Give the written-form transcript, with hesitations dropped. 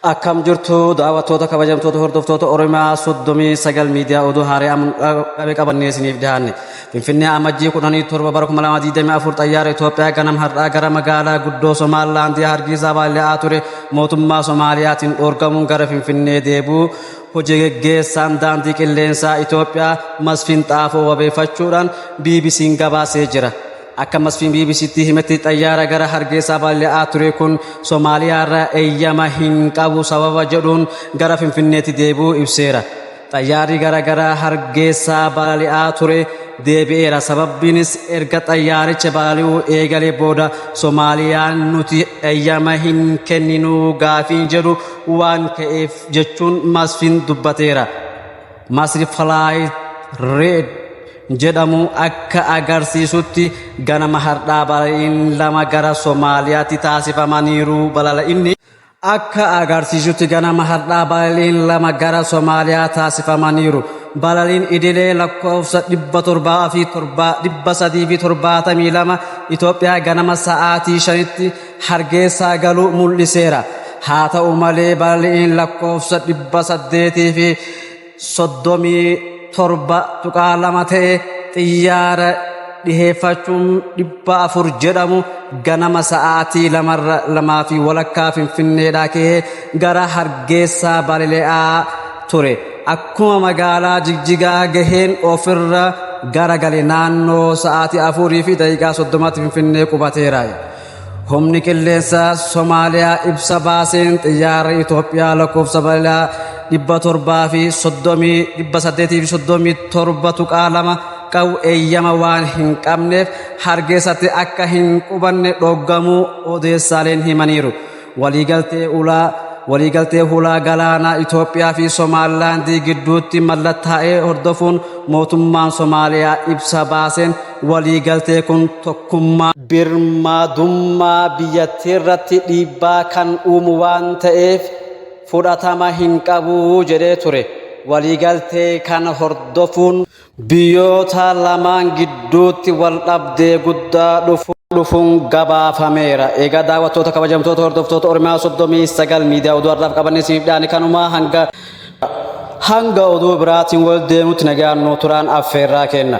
Akkam jirtu daawwattoota kabajamtoota hordoftoota Oromiyaa 39 miidiyaa oduu haaraa qabe qabannee isiniif dhiyaanne. Finfinnee Amajjii 17 bara 2024 xayyaara Itoophiyaa ganam har'aa gara magaalaa guddoo Somaalilaandii Hargeysaa balali'aa ture mootummaa Somaaliyaatiin dhoorgamuun gara Finfinnee deebi'uu hojii geggeessaan daandii qilleensaa Itoophiyaa Masfin Xaafoo wabeeffachuudhaan BBC'n gabaasee jira. Akka Masfiin BBCtti himetti xayyaara gara Hargeysaa balali'aa ture kun Somaaliyaarraa eeyyama hin qabu sababa jedhuun gara Finfinneetti deebi'uu ibseera. Xayyaarri gara gara Hargeysaa balali'aa ture deebi'eera. Sababbiinis erga xayyaaricha balali'uu eegalee booda Somaaliyaan nuti eeyyama hin kenninuu gaafiin jedhu waan ka'eef jechuun Masfiin dubbateera. Masri Flight Red jedhamu akka agarsiisutti ganama har'aa balaliin lama gara Somaaliyaatti taasifamaniiru. Balala'inni akka agarsiisutti ganama har'aa balaliin lama gara Somaaliyaa taasifamaniiru. Balaliin idilee lakkoofsa 707 372 Itoophiyaa ganama sa'aatii 5tti Hargeysaa galuu mul'iseera. Haa ta'u malee balaliin lakkoofsa 837.2 ta'e xiyyaara dhiheeffachuun 400 jedhamu ganama sa'aatii 2:30 Finfinneedhaa ka'ee gara Hargeysaa balali'aa ture. Akkuma magaalaa Jigjigaa gaheen ofirra garagale naannoo sa'aatii 4:30tti Finfinnee qubateera. Humni qilleensaa Somaaliyaa ibsa baaseen xiyyaarri Itoophiyaa lakkoofsa balaa 730 837.2 qabu eeyyama waan hin qabneef Hargeessatti akka hin qubanne dhoggamuu odeessaaleen himaniiru. Waliigaltee ulaa waliigaltee hulaa galaanaa Itoophiyaa fi Somaalilaandii gidduutti mallattaa'ee hordofuun mootummaan Somaaliyaa ibsa baaseen waliigaltee kun tokkummaa birmadummaa biyyattii irratti dhiibbaa kan uumu waan ta'eef fudhatama hin qabu jedhee ture. Waliigaltee kana hordofuun biyyoota lamaan gidduutti wal dhabdee guddaa dhufuun gabaafameera. Egaa daawwattoota kabajamtoota hordoftoota Oromiyaa 39 miidiyaa oduu har'aaf qabannee isiniif dhiyaane kanuma hanga oduu biraatiin wal deemutti nagaan nuu turaan affeerraa kenna.